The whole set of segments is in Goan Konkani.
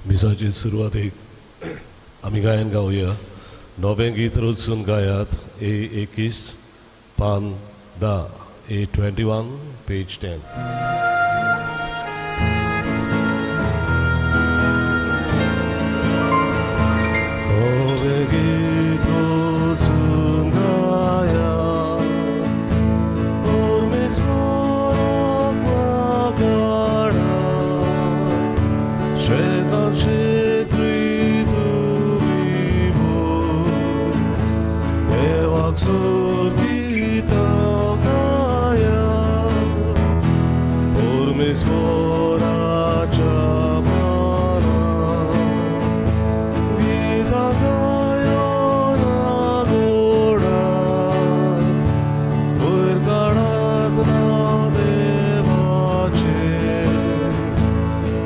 मिसाचे सुरवातेक आमी गायन गावया. नवें गीत रचून गायात ए 21 पान 10, ए 21 पेज 10. नवें गीत रचून गायात परमेश्वराक वागाडा, शेतान शेत्री तुमी बोल, देवाक सोदीता गाया, परमेश्वराच्या मानान गीतां गायोन गोडा, वयर काडात नांव देवाचें,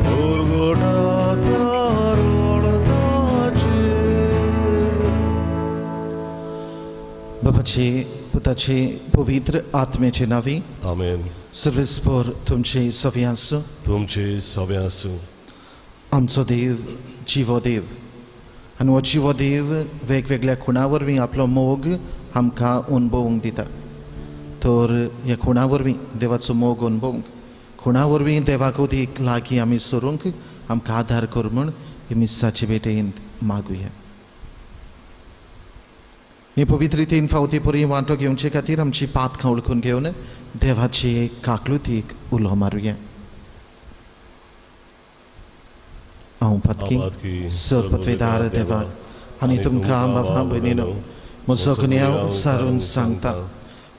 परगटात तारण ताचें. बापाचे, पुताचे, पवित्र आत्म्याचे नांवी. आमेन. सर्वेस्पर तुमचे सवे आसूं. तुमचे सवे आसूं. आमचो देव जिवो देव, आनी हो जिवो देव वेगवेगळ्या खुणा वरवीं आपलो मोग आमकां अणभवूंक दिता. तर ह्या खुणा वरवीं देवाचो मोग अणभवूंक, खुणा वरवीं देवाक अदीक लागीं आमी सरूंक आमकां आदार कर म्हूण हे मिसाचे भेटेंत मागुया. हे पवित्र रितीन फावती परी वांटो घेवचे खातीर आमची पातकां वळखून घेवन देवाचे काकलुतीक उलो मारुया. हांव पातकी सरपत्वेदार देवाक आनी तुमकां बाबा भयणीनो म्हजो गुन्यांव उच्चारून सांगता,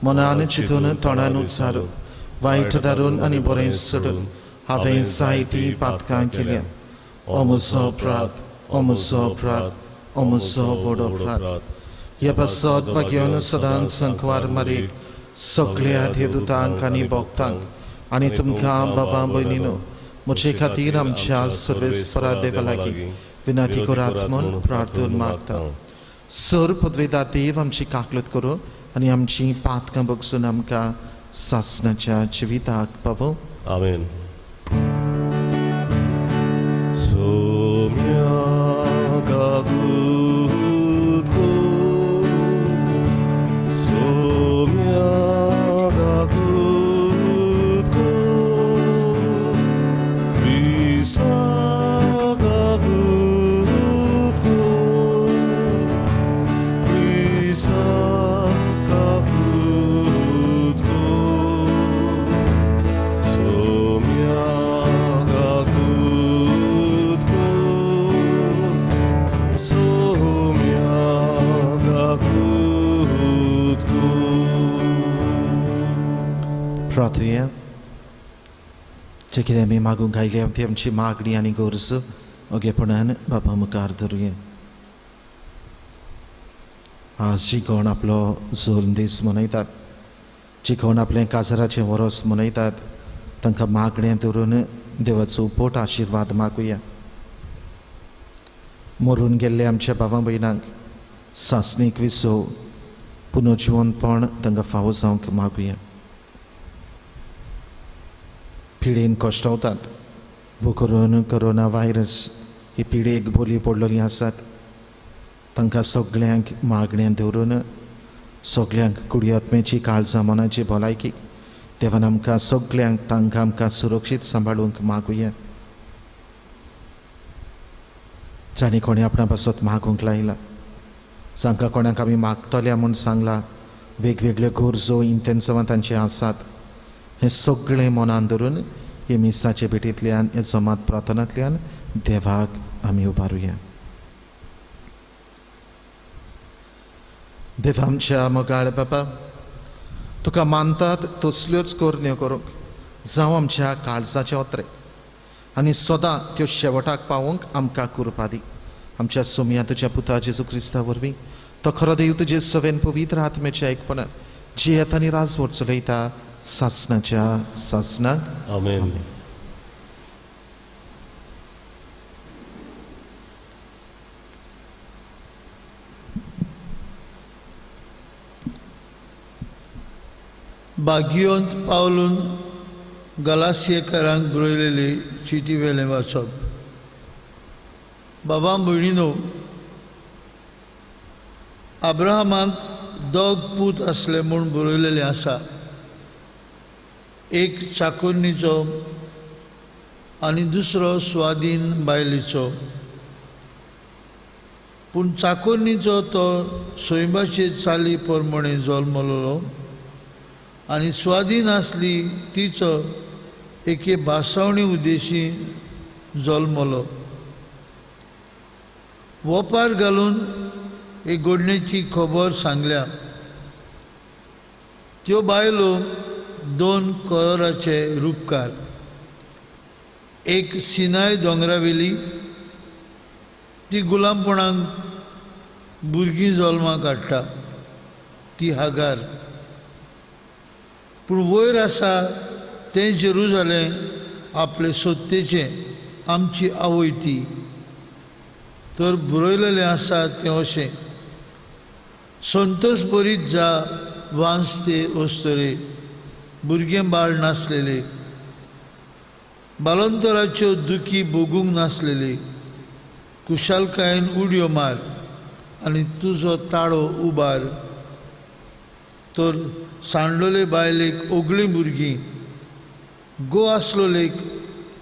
मनान चिंतून तोंडान उच्चारून, वायट धारून आनी बरें सोडून हांवें जायतीं पातकां केल्या. ओ म्हजो अपराध, ओ म्हजो अपराध, ओ म्हजो व्हड अपराध. ह्या पासत भाग्योन सदांच संकवार मारीक सगळ्या देवदूतांक आनी भक्तांक आनी तुमकां बाबा भयणीनो म्हजे खातीर आमच्या सर्वेस्परा देवा लागीं विनंती करात म्हूण प्रार्थना मागता. सर पदवेदार देव आमची काकलत करूं आनी आमची पातकां बगसून आमकां सासणाच्या जिविताक पावोवं. आमेन. सोम्या काकूत कर, सोम्या काकूत कर, क्रिस्ता काकूत कर, क्रिस्ता काकूत कर, सोम्या काकूत कर, सोम्या काकूत कर. प्रार्थुया. जे कितें आमी मागूंक आयल्या ती आमची मागणी आनी गरज ओगेपणान बाबा मुखार धरुया. आज जी कोण आपलो जल्म दीस मनयतात, जी कोण आपलें काजाराचें वरोस मनयतात, तांकां मागणें धरून देवाचो पोट आशिर्वाद मागुया. मरून गेल्ले आमच्या भावा भयणांक सासणीक विसव, पुनर्जिवंतपण तांकां फावो जावंक मागुया. पिडेन कश्टवतात, करून कोरोना व्हायरस ही पिडेक बोली पडलेली आसात, तांकां सगळ्यांक मागणें दवरून सगळ्यांक कुडी आत्म्याची काळजां मनाची भलायकी देवान आमकां सगळ्यांक तांकां आमकां सुरक्षीत सांबाळूंक मागुया. जाणें कोणें आपणा पासत मागूंक लायला, जांकां कोणाक आमी मागतल्या म्हूण सांगला, वेगवेगळ्यो गरजो इंतेन्सांवां तांचे आसात, हें सगळें मनान धरून हे मिसाचे भेटींतल्यान, हे जमात प्रार्थनांतल्यान देवाक आमी उबारुया. देव आमच्या मोगाळ बाबा, तुका मानतात तसल्योच करण्यो करूंक जावं आमच्या काळजाचे ओत्रे आनी सदां त्यो शेवटाक पावोवंक आमकां कृपा दी. आमच्या सोमया तुज्या पुता जेजू क्रिस्ता वरवीं, तो खरो देव तुजे सवेन पवित्र आत्म्याच्या एकपणान जियेता आनी राजवट चलयता सासणाच्या सासणाक. आमेन. भाग्यवंत पावलून गलासियेकरांक बरयलेली चिटी वेलें वाचप. बाबा भयणीनो, अब्राहमाक दोग पूत आसले म्हूण बरयलेलें आसा. एक चाकोरणीचो आनी दुसरो स्वाधीन बायलेचो. पूण चाकोरणीचो तो सैमाचे चाली प्रमाणे जल्मलो आनी स्वाधीन आसली तिचो एके भासावणी उद्देशी जल्मलो. वोपार घालून एक गोडणेची खबर सांगल्या. त्यो बायलो 2 करोराचे रुपकार. एक सिनाय दोंगरावेली, ती गुलामपणाक भुरगीं जल्माक काडटा, ती हागार. पूण वयर आसा तें जेरुजालें आपले सत्तेचें, आमची आवय ती. तर बरयलेलें आसा तें अशें: संतोष बरीत जा वांचते अस्तरे, भुरगें बाळ नासलेले, बालंतराच्यो दुखी भोगूंक नासलेले, कुशालकायेन उडयो मार आनी तुजो ताळो उबार. तर सांडलोले बायलेक ओगळीं भुरगीं, गो आसलोलेक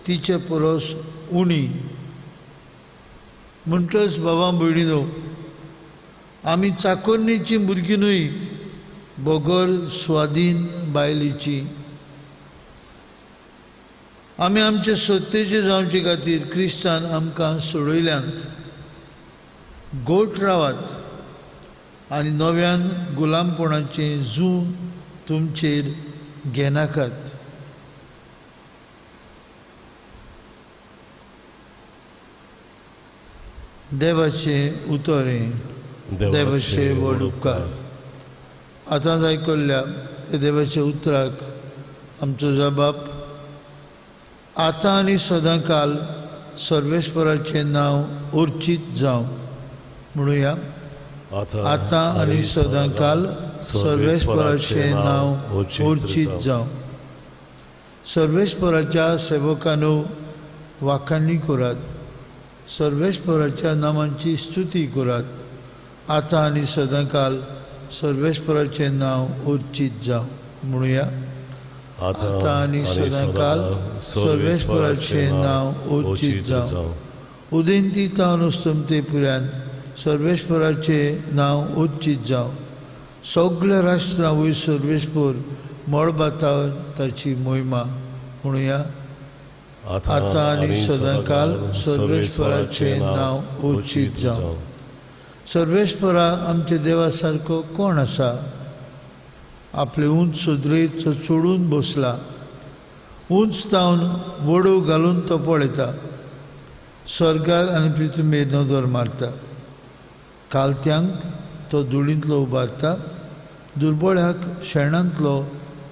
तिचे परस उणी. म्हणटच बाबा भयणीनो, आमी चाकोरणीची भुरगीं न्हय, बगर स्वाधीन बायलेची. आमी आमचे सत्तेचे जावचे खातीर क्रिस्तान आमकां सोडयल्यांत. गोट रावात आनी नव्यान गुलामपणाचें जूं तुमचेर घेनाकात. देवाचें उतर हें, देवाचे व्हड उपकार. आतांच आयकल्ल्या ह्या देवाच्या उतराक आमचो जबाब आतां आनी सदांकाल सर्वेस्पराचें नांव अर्चीत जावं म्हणुया. आतां आनी सदांकाल सर्वेस्पराचें नांव अर्चीत जावं. सर्वेस्पराच्या सेवकांनो वाखाणी करात, सर्वेस्पराच्या नामांची स्तुती करात. आतां आनी सदांकाल सर्वेस्पराचें नांव अर्चीत जावं म्हणुया. आतां आनी सदांकाल सर्वेस्पराचें नांव अर्चीत जावं. उदेंती तावन अस्तमते पुऱ्यान सर्वेस्पराचें नांव अर्चीत जावं. सगळ्या राष्ट्रां वयर सर्वेस्पर मळबातावन ताची मोहिमा म्हणुया. आतां आनी सदांकाल सर्वेस्पराचें नांव अर्चीत जावं. सर्वेस्परा आमच्या देवा सारको कोण आसा? आपले उंच सदरेर तो चडून बसला, उंच तावन वडो घालून तो पळयता, स्वर्गार आनी पृथ्वीर नदर मारता. कालत्यांक तो धुळींतलो उबारता, दुर्बळ्याक शेणांतलो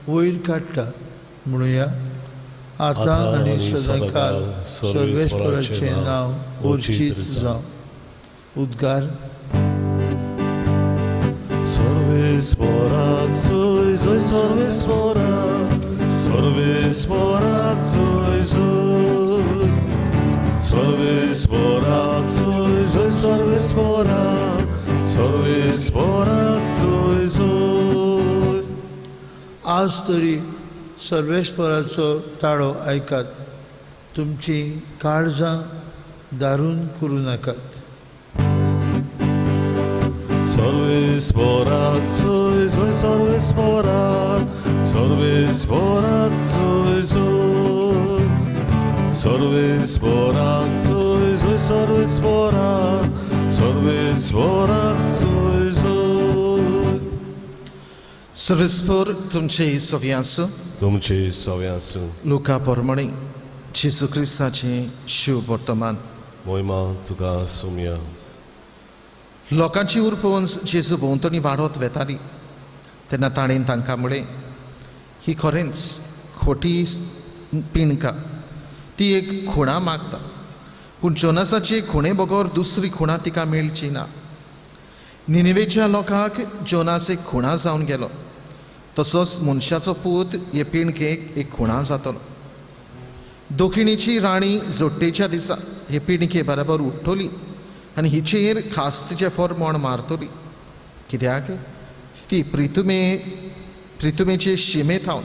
वयर काडटा म्हणुया. आतां आनी सदांकाल सर्वेस्पराचें नांव अर्चीत जावं. उद्गार. सर्वेस्पराक जय जय सर्वेस्पराक, सर्वेस्पराक जय जय, सर्वेस्पराक जय जय सर्वेस्पराक, सर्वेस्पराक जय जय. आज तरी सर्वेस्पराचो ताळो आयकात, तुमची काळजां दारून करूं नाकात. सर्वेस्पराक जय जय सर्वेस्पराक, सर्वेस्पराक जय जय, सर्वेस्पराक जय जय सर्वेस्पराक, सर्वेस्पराक जय जय. सर्वेस्पर तुमचे सवी आसूं. तुमचे सवी आसूं. लुका प्रमाणे जेजू क्रिस्ताचें शिव वर्तमान. मोहिमा तुका सुमया. लोकांची उरपवन जेजू भोंवतणी वाडत वेताली तेन्ना ताणें तांकां म्हळें, ही खरेंच खोटी पिणका, ती एक खुणा मागता, पूण जोनासाचे खुणे बगर दुसरी खुणा तिका मेळची ना. निनिवेच्या लोकांक जोनास एक खुणा जावन गेलो, तसोच मनशाचो पूत हे पिणकेक एक खुणा जातलो. दक्षिणेची राणी जोट्टेच्या दिसा हे पिणके बराबर उठ्ठली आनी हिचेर खास्तीचें फॉर्मोण मारतली, कित्याक ती प्रितुमेचे शिमे थावन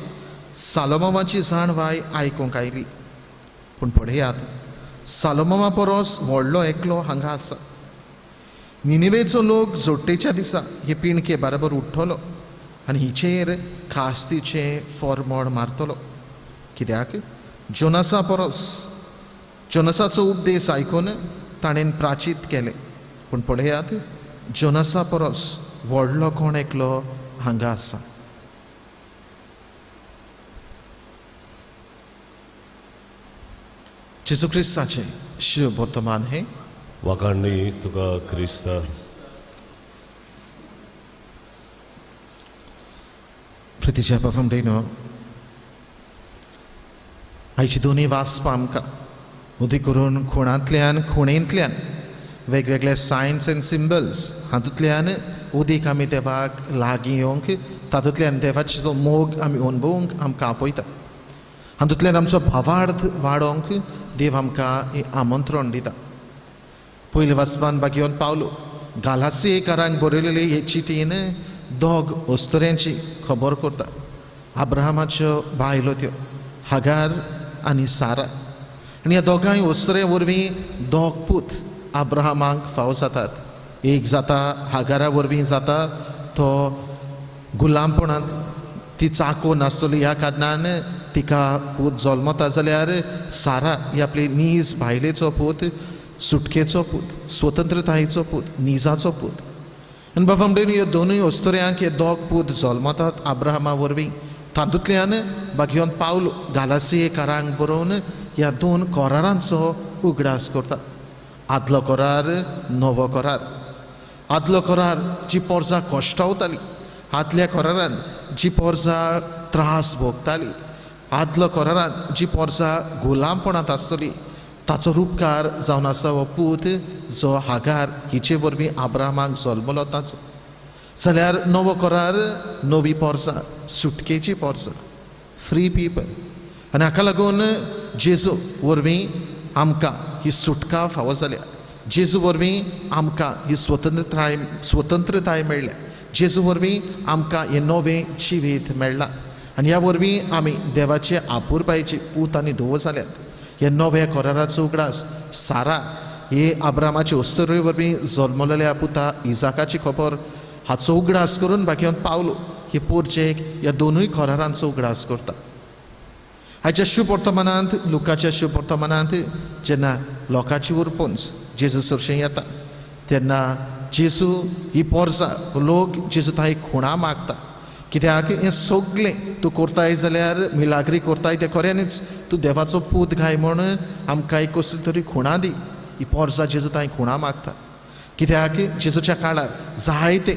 सालोमावाची जाणवाय आयकूंक आयली. पूण पळयात, सालोमावा परस व्हडलो एकलो हांगा आसा. निनिवेचो लोक जोट्टेच्या दिसा हे पिणके बराबर उठ्ठलो आनी हिचेर खास्तीचें फॉर्मोण मारतलो, कित्याक जोनासा परस जोनसाचो उपदेश आयकून ताणें प्राचीत केलें. पूण पळयात, जोनसा परस व्हडलो कोण एकलो हांगा आसा. जेजू क्रिस्ताचें शिव वर्तमान हें. वाखाणणी तुका क्रिस्ता. प्रतिच्या बाबा, आयची दोनूय वाचपां आमकां उदीक करून खुणांतल्यान खुणेंतल्यान वेगवेगळे सायन्स एंड सिम्बल्स हातूंतल्यान उदीक आमी देवाक लागीं येवंक, तातूंतल्यान देवाचो मोग आमी अणभवूंक आमकां आपयता. हातूंतल्यान आमचो भावार्थ वाडोवंक देव आमकां आमंत्रण दिता. पयले वाचपान बागयोन पावलो गालासियेकारांक बरयलेले हे चिटीन दोग अस्तुऱ्यांची खबर करता. अब्राहमाच्यो बायलो त्यो हागार आनी सारा, आनी ह्या दोगांय अस्तुरे वरवीं दोग पूत अब्राहमाक फाव जातात. एक जाता हागारा वरवीं जाता तो गुलामपणांत ती चाको नासतली ह्या कारणान तिका पूत जल्मता, जाल्यार सारा ही आपली नीज बायलेचो पूत, सुटकेचो पूत, स्वतंत्रतायेचो पूत, निजाचो पूत. आनी बाबा म्हणटा ह्यो दोनूय अस्तुऱ्यांक हे दोग पूत जल्मतात अब्राहमा वरवीं. तातूंतल्यान बागयोन पावल गालासियेकारांक बरोवन ह्या दोन करारांचो उगडास करता. आदलो करार, नवो करार. आदलो करार जी पोरजा कश्टावताली, आदल्या करारान जी पोरजा त्रास भोगताली, आदलो करारान जी पोरजा गुलामपणांत आसतली, ताचो रुपकार जावन आसा हो पूत जो हागार हिचे वरवीं अब्राहमाक जल्मलो ताचो. जाल्यार नवो करार नवी पोरसा, सुटकेची पोरसा, फ्री पिपल. आनी हाका लागून जेजू वरवीं आमकां ही सुटका फावो जाल्या. जेजू वरवीं आमकां ही स्वतंत्रताय मेळ्ळ्या. जेजू वरवीं आमकां हें नवें जिवीत मेळ्ळां आनी ह्या वरवीं आमी देवाचे आपुरबायेचे पूत आनी धुवो जाल्यात. ह्या नव्या कराराचो उगडास सारा हे अब्रामाचे अस्तुरे वरवीं जल्मलेल्या पुता इजाकाची खबर हाचो उगडास करून बाकी पावलो हे पोरचेक ह्या दोनूय करारांचो उगडास करता. हाच्या शुभवर्तमानांत, लुकाच्या शुभवर्तमानांत जेन्ना लोकांची उरपोंच जेजू सरशें येता तेन्ना जेजू ही पोरसा लोक जेजू ताई खुणा मागता, कित्याक हें सगळें तूं करताय जाल्यार मिलाग्री करताय तें खऱ्यांनीच तूं देवाचो पूत घाय म्हूण आमकां एक कसली तरी खुणा दी. ही पोरसा जेजू ताई खुणा मागता, कित्याक जेजूच्या काळार जायते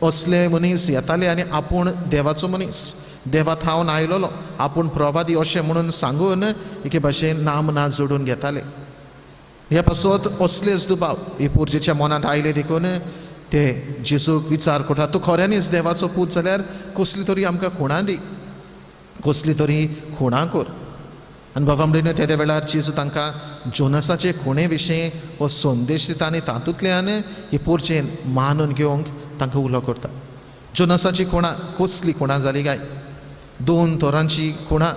असले मनीस येताले आनी आपूण देवाचो मनीस, देवा थावन आयलोलो, आपूण प्रवादी अशें म्हणून सांगून एके भाशेन नामना जोडून घेताले. ह्या पासत असलेच दुबाव ही पोरजेच्या मनांत आयले देखून ते जेजूक विचार करता, तूं खऱ्यांनीच देवाचो पूत जाल्यार कसली तरी आमकां खुणां दी, कसली तरी खुणां कर. आनी बाबा म्हणटा तेद्या वेळार जेजू तांकां जोनसाचे खुणे विशीं हो संदेश दिता आनी तातूंतल्यान ही पोरजेन मानून घेवंक तांकां उलो करता. जोनसाची खुणां कसली खुणां जाली काय? दोन तरांची खुणां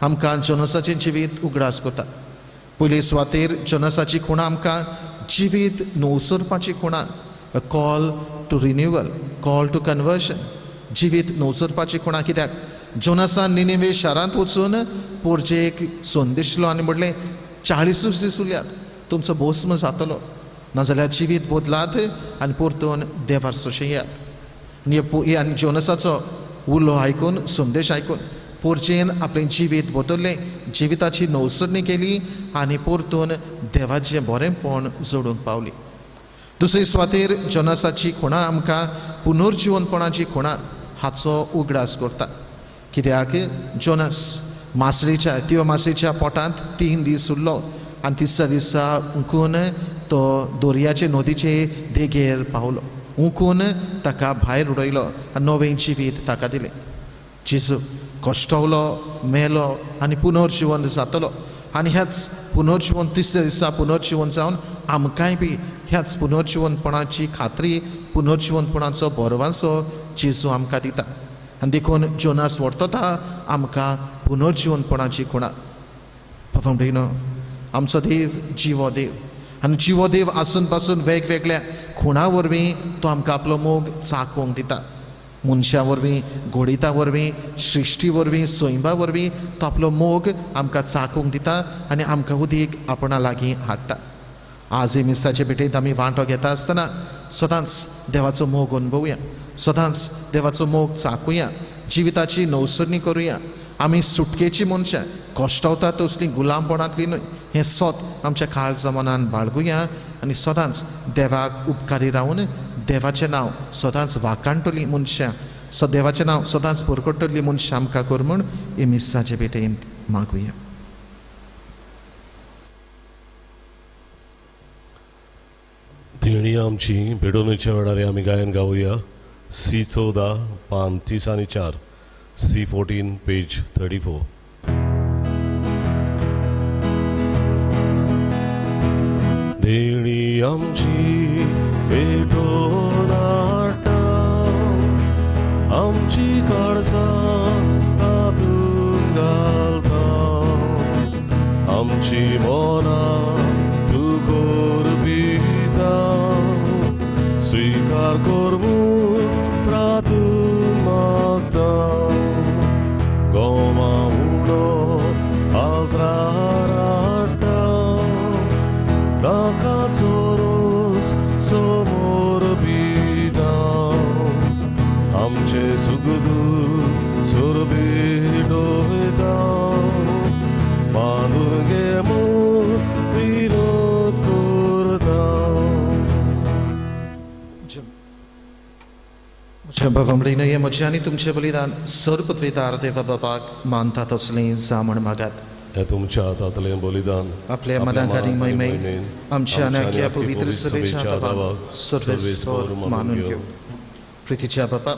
आमकां जोनसाचें जिवीत उगडास करता. पयले सुवातेर जोनसाची खुणां आमकां जिवीत नवसरपाची खुणां, a call to renewal, call to conversion, जिवीत नवसरपाची खुणां. कित्याक जोनसान निनिवे शारांत वचून पोरजेक संदेश दिलो आनी म्हणलें 40 दीस उरल्यात, तुमचो भोस्म जातलो, नाजाल्यार जिवीत बदलात आनी परतून देवार सोशें येयात. आनी आनी जोनसाचो उलो आयकून, संदेश आयकून पोरजेन आपलें जिवीत बदल्लें, जिविताची नवसरणी केली आनी परतून देवाचें बरेंपण जोडूंक पावली. दुसरी सुवातेर जोनसाची खुणां आमकां पुनर्जिवनपणाची खुणां हाचो उगडास करता. कित्याक जोनस मासळेच्या त्यो मासळेच्या पोटांत 3 दीस उरलो आनी तिसऱ्या दिसा उकून तो दर्याचे नदीचे देगेर पावलो, उकून ताका भायर उडयलो आनी नवें जिवीत ताका दिलें. जेजू कश्टवलो, मेलो आनी पुनर्जिवन जातलो आनी ह्याच पुनर्जिवन तिसऱ्या दिसा पुनर्जिवन जावन आमकांय बी ह्याच पुनर्जिवनपणाची खात्री, पुनर्जिवनपणाचो भरवासो जेजू आमकां दिता. आनी देखून जोनास व्हरतता आमकां पुनर्जिवनपणाची खुणा. बाबा भयणो, आमचो देव जिवो देव आनी जिवो देव आसून पासून वेगवेगळ्या खुणा वरवीं तो आमकां आपलो मोग चाकोवंक दिता. मनशां वरवीं, घोडिता वरवीं, सृश्टी वरवीं, सैमा वरवीं तो आपलो मोग आमकां चाकूंक दिता आनी आमकां उदीक आपणा लागीं हाडटा. आज हे मिसाचे भेटेंत आमी वांटो घेता आसतना सदांच देवाचो मोग अनुभवया, सदांच देवाचो मोग चाकुया, जिविताची नवसरणी करुया. आमी सुटकेची मनशां, कश्टवता तसलीं गुलामपणांतली न्हय, हें सत आमच्या काळजा मनान बाळगुया आनी सदांच देवाक उपकारी रावन देवाचें नांव सदांच वाखाणटली मनशां, सो देवाचें नांव सदांच परकटली मनशां आमकां कर म्हूण हे मिसाचे भेटेंत मागुया. देणी आमची भेटवणेच्या वेळार आमी गायन गावया. सी 14 पान 30 आनी 4, सी 14 पेज 34. देणी आमची भेटोवन हाडटा, आमची काळजां तातूंत घालता, आमची मनां तूं करपिता, स्विकार कर म्हूण प्रार्थना मागता. गोमा उडो आल्त्रार हाडटा, ताका चोरोस समोर पिता, आमचे सुखदूख सोरबेटोयता, मानून घे म्हूण विनोद करता. म्हज्या बाबा भयणीनो, हें म्हजें आनी तुमचें बलिदान सर्वपदवीदार देवा बाबाक मानता तसलें जावं म्हूण मागात. हें तुमच्या हातांतलें बलिदान आपल्या मनाक आनी महिमेन आमच्या आनी ह्या पवित्र सभेच्या हाताक सर्वेस्पर मानून घेवं. प्रितीच्या बापा,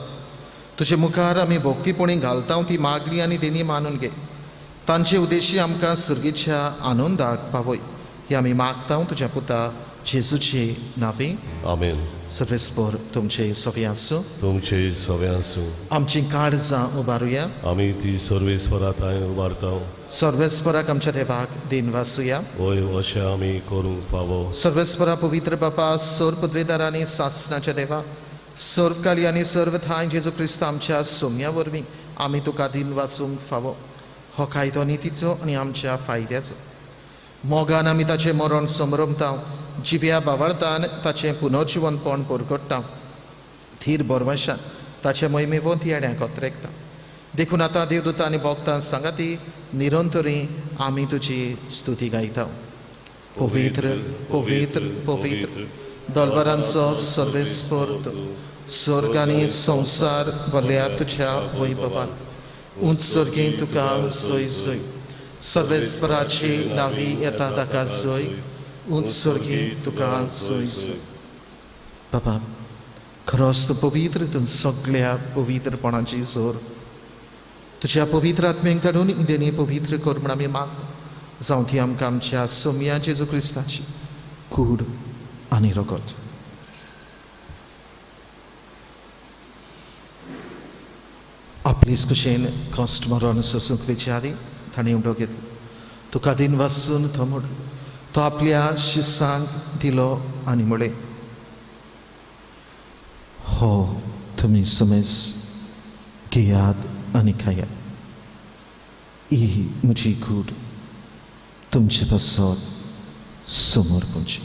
तुजे मुखार आमी भक्तीपणी घालता ती मागणी आनी देणी मानून घे. तांचे उद्देशी आमकां सर्गीच्या आनंदाक पावय हे आमी मागता तुज्या पुता जेजूचे नांवे. आमेन. सर्वेस्पर तुमचे सवे आसूं, तुमचे सवे आसूं. आमची काळजां उबारुया, आमी ती सर्वेस्परा थंय उबारता. सर्वेस्पराक आमच्या देवाक दिन वासुया. वय अशें आमी करूंक फावो. सर्वेस्परा पवित्र बापा, सर्व पदवेदार आनी सासनाच्या देवा, सर्व काळी आनी सर्व थांय जेजू क्रिस्त आमच्या सोम्या वरवीं आमी तुका दिन वासूंक फावो. हो कायदो नितीचो आनी आमच्या फायद्याचो. मोगान आमी ताचें मरण समरमता, जिव्या बावळतान ताचें पुनर्जिवनपण परगट्टा, थीर बरवशान ताचे मोहिमेवंत येण्या कोत्रेकता. देखून आतां देवदूता आनी भक्तां सांगाती निरंतरी आमी तुजी स्तुती गायता. पवित्र पवित्र पवित्र दलबरांचो सर्वेस्पर, स्वर्ग आनी संवसार भरल्या तुज्या वैभवान. उंच सर्गीं तुका जय जय, सर्वेस्पराची नावी येता ताका जय, उंच सर्गीं तुका जय जय. बाबा, खरोच तूं पवित्र, तूं सगळ्या पवित्रपणाची जोर. तुज्या पवित्र आत्म्यांक धाडून देणी पवित्र कर म्हूण आमी मागता. जावं ती आमकां आमच्या सोम्या जेजू क्रिस्ताची कूड आनी रगत. आपलीच कुशेन कश्ट मरण सोसूंक वेचे आदी ताणें उडो घेतलो. तुका दिन वासून तो म्हणलो, तो आपल्या शिसांक दिलो आनी म्हळें, हो तुमी समेज घेयात आनी खायात, ही म्हजी कूड तुमचे पासत समोर पुंची.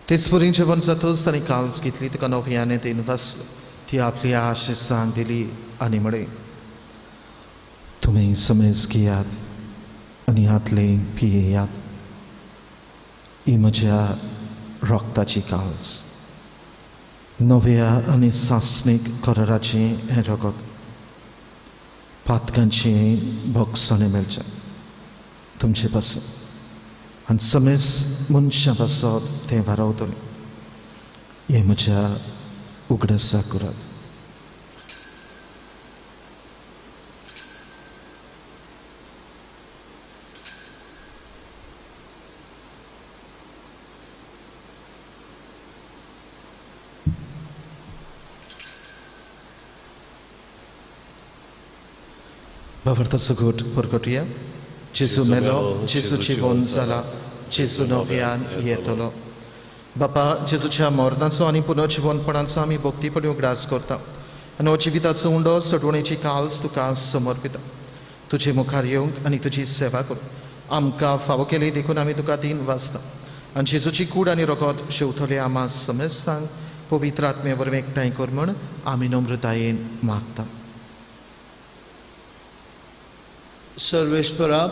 तेच परी जेवण जातच ताणें काल्स घेतली, तिका नव्याने तेन वाचलो, ती आपली आशिसांक दिली आनी म्हळें, तुमी समेज घेयात आनी हातले पियेयात, ही म्हज्या रक्ताची काल्स, नव्या आनी सासणीक कराराचें हें रगत पातकांचें भोगसणें मेळचें तुमचे पासून आनी समेज मनशां पासत तें वारावतलें. हें म्हज्या उगडासा करात. भावार्थाचो घट परगटया. जेजू मेलो, जेजू जिवन जाला, जेजू नव्यान येतलो. बापा, जेजूच्या मरणाचो आनी पुनर्जिवनपणाचो आमी भक्तीपणी उगडास करता आनी हो जिविताचो उंडो सटवणेची काल्स तुका समर्पिता. तुजे मुखार येवंक आनी तुजी सेवा करूंक आमकां फावो केली देखून आमी तुका दिन वाचता आनी जेजूची कूड आनी रगत शेवतले आमा समेस्तांक पवित्र आत्मे वरवीं एकठांय कर म्हूण आमी नम्रतायेन मागता. सर्वेस्परा,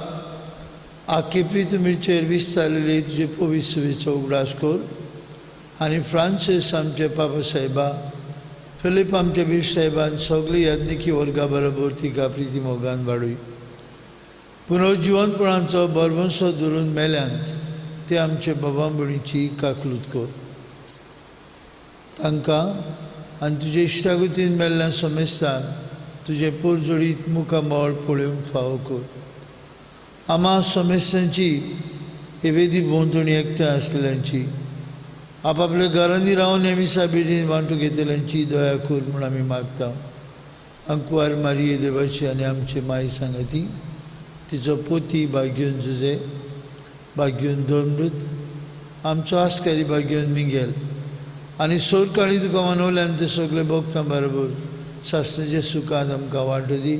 आकेपी तुमीचेर विस्तारलेली तुजे पवित्र उगडास कर आनी फ्रांसीस आमचे पापा साहेबा, फिलीप आमचे बीफ साहेबान सगळी याज्ञिकी वर्गा बरोबर तिका प्रिती मोगान वाडूय. पुनर्जिवनपणाचो बरवंसो धरून मेल्यांत ते आमचे बाबा भयणीची काकलूत कर. तांकां आनी तुजे इश्टागतीन मेल्ल्या समेस्तान तुजें पोरजोडीत मुखामळ पळोवंक फावो कर. आमा समेस्तांची एवेदी भोंवतणी एकठांय आसलेल्यांची, आपापल्या घरांनी रावन हे मिसा बेडीन वांटू घेतल्यांची दया कर म्हूण आमी मागता. अंकुवार मारिये देवाची आनी आमचे माई सांगाती, तिचो पोती भाग्योन जुजे, भाग्योन दोमृत, आमचो आस्कारी भाग्योन मिंगेल आनी सोरकाळी तुका मनवल्यान ते सगळे भोगता बरोबर सासणाच्या सुखान आमकां वांटो दी.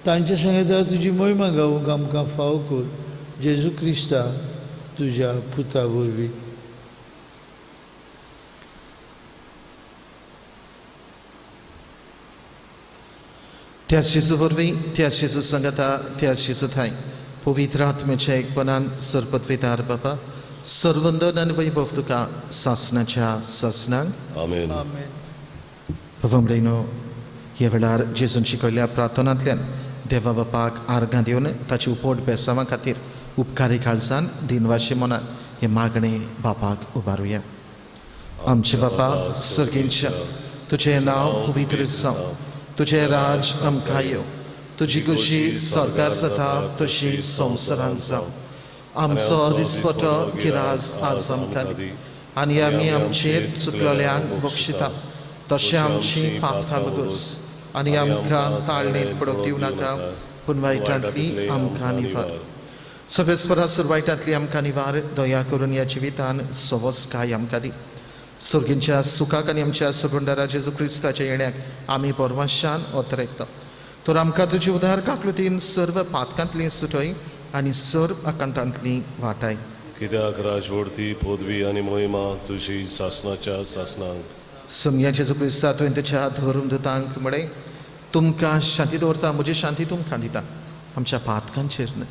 तांचे सांगता तुजी मोहिमा गावूंक आमकां फावो कर, जेजू क्रिस्ता तुज्या पुता वरवीं. त्या जेजू वरवीं, त्या जेजू सांगता, त्या जेजू थांय पवित्र आत्म्याच्या एकपणान सरपतवेदार बापा, सर्वंदन आनी वैभव तुका सासणाच्या सासणांक. आमेन. बाबा, ह्या वेळार जेजून शिकयल्ल्या प्रार्थनांतल्यान देवा बापाक आर्गां दिवन ताची उपट बेसांवा खातीर उपकारी काळजान दिनवाशी मनान हे मागणें बापाक उबारुया. आमचे बापा सर्गेंच्या, तुजें नांव पवित्र जावं, तुजें राज आमकां येवं, तुजी खुशी सरकार जाता तशी संवसारांत जावं. आमचो दिसपटो गिराज आज आमकां दी आनी आमी आमचेर चुकलेल्यांक बक्षिता तशें आमची पापतां बगस आनी आमकां ताळणेंत पडोवंक दिवं नाका, पूण वायटांतली आमकां निवार. सवेस्परा सर वायटांतली आमकां निवार. दया करून ह्या जिवितान सवसकाय आमकां दी. सर्गींच्या सुखाक आनी आमच्या सरभंडारा जेजू क्रिस्ताच्या येण्याक आमी परवाशान ओतरेकता. तर आमकां तुजी उदार काकलुतीन सर्व पातकांतली सुटय आनी सर्व आकांतांतली वाटाय. कित्याक राजवडती पदवी आनी मोहिमा तुजी सासणाच्या सासणाक. सोमया जेजू क्रिस्ता तुवें तुज्या धर्मदूतांक म्हळें, तुमकां शांती दवरता, म्हजी शांती तुमकां दिता, आमच्या पातकांचेर न्हय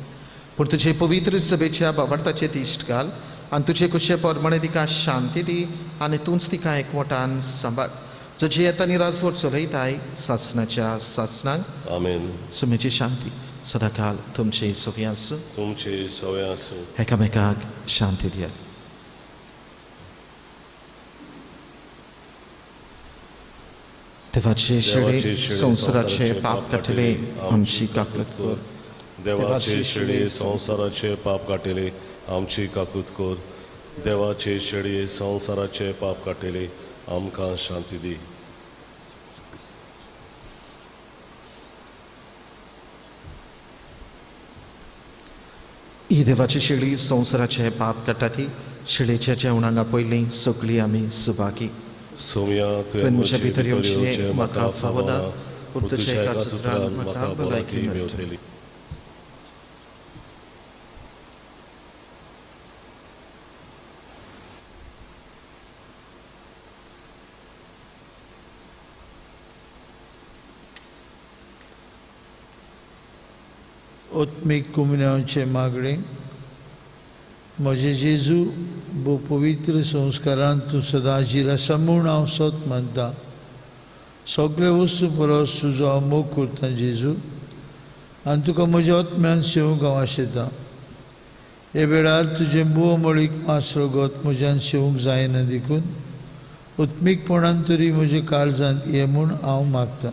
पूण तुजे पवित्र सभेच्या बावडताचे दिश्ट घाल आनी तुजे कुशे प्रमाणे तिका शांती दी आनी तूंच तिका एकवटान सांबाळ, जो जियेता आनी राजवट चलयताय सासणाच्या सासणाक. आमेन. सोम्याची शांती सदांकाल तुमचे सवय आसूं. तुमचे सवय आसूं. एकामेकाक शांती दियात. देवाचे शेळे संवसाराचे पाप काडटले आमची काकूत कर. देवाचे शेळे संवसाराचे पाप काडटले आमची काकूत कर. देवाचे शेळे संवसाराचे पाप काडटले आमकां शांती दी. ही देवाची शेळी संवसाराचे पाप काडटा ती शेळेच्या जेवणांक पयलीं सगळीं आमी सुभागी. सोम्या, तुवें म्हजे भितर येवचें म्हाका फावना, पूण तुज्या एका सुत्रान म्हाका भलायकी मेळटली. आत्मीक कुमन्यांचे मागणें. म्हजे जेजू, भोव पवित्र संस्कारान तूं सदांशील आसा म्हूण हांव सत मानता. सगळे वस्तू परस तुजो हांव मोग करता जेजू आनी तुका म्हज्या आत्म्यान शेवंक हांव आशेतां. हे वेळार तुजें भोव मळीक मास रगत म्हज्यान शेवंक जायना देखून उत्मीकपणान तरी म्हज्या काळजांत ये म्हूण हांव मागतां.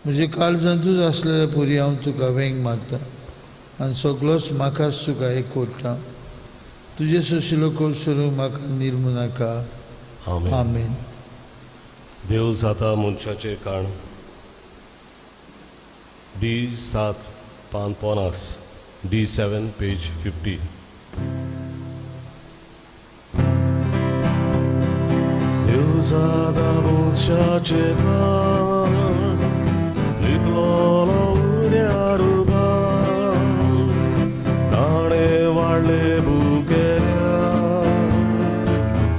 म्हज्या काळजांतूच आसलेल्या पुरी हांव तुका वेंग मारता आनी सगळोच म्हाकाच तुका एक कोट्टा. तुजें सोशिलो कोर म्हाका निर्मू नाका. आमेन. देव जाता मनशाचें काण डी 7 पान 50, डी 7 पेज 50. देव जाता मनशाचें काण लिपलोलो उण्या रुपान ताणें वाडलें भुकेल्या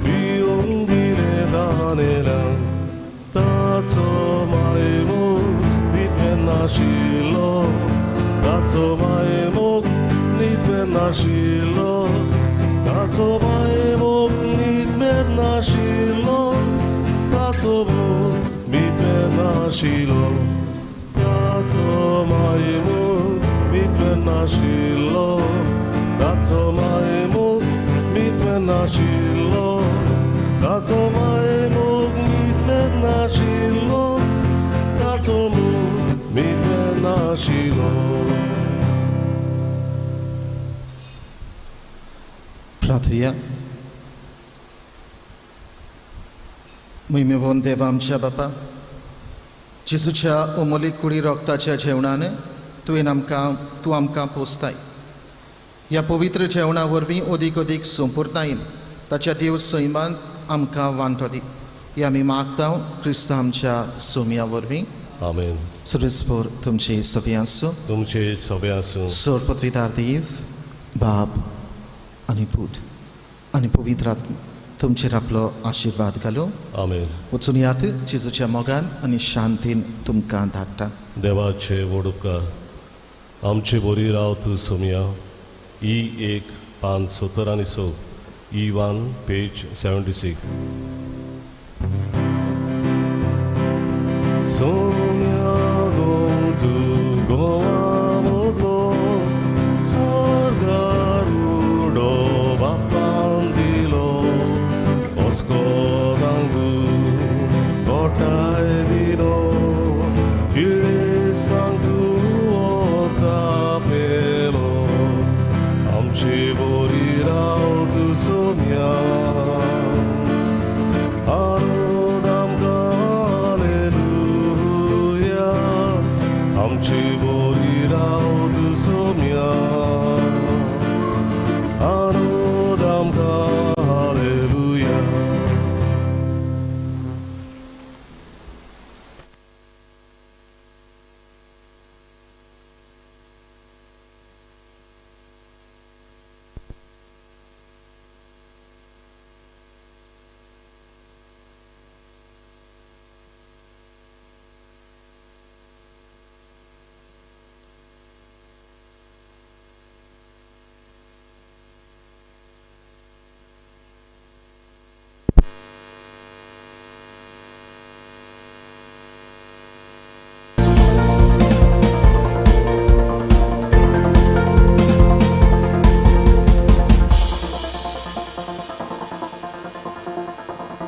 पिवंक दिलें दानेल्यांक ताचो मायमोग न्हिदमेर नाशिल्लो ताचो मायमोग न्हिदमेर नाशिल्लो ताचो मायमोग न्हिदमेर नाशिल्लो ताचो मोग न्हिदमेर नाशिल्लो ताचो मायमोग न्हिदमेर नाशिल्लो ताचो मायमोग न्हिदमेर नाशिल्लो ताचो मायमोग न्हिदमेर नाशिल्लो ताचो मोग न्हिदमेर नाशिल्लो. प्रार्थुया. मुयमेवोन देवा आमच्या बापा, जेजूच्या अमोलीक कुडी रोगताच्या जेवणान तुवें आमकां तूं आमकां पोसताय. ह्या पवित्र जेवणा वरवीं अदीक अदीक संपुर्तायेन ताच्या देव सैमांत आमकां वांटो दी. हे आमी मागता क्रिस्तांव आमच्या सोम्या वरवीं. आमेन. सर्वेस्पोर तुमचे सवे आसूं. तुमचे सवे आसूं. सोर पदवीदार देव बाप आनी पूत आनी पवित्र आत्मा तुमचेर आपलो आशिर्वाद घालूं. आमेन. वचून यात जेजूच्या मोगान आनी शांतीन तुमकां धाडटा. देवाचे व्हड उपकार. आमचे बोरी राव तूं सोमया. ई 1 पान 70 आनी 6, ई 1 पेज 76. सोम्या गो तूं गोवा मदलो स्वर्गार उडो बापान दिलो ओस्कोदांक तूं गोठाय दिलो किळेसांक तूं वता पेलो आमचे बोरी राव तूं सोम्या आनंद आमकां हालेलुया आमचे बोरी राव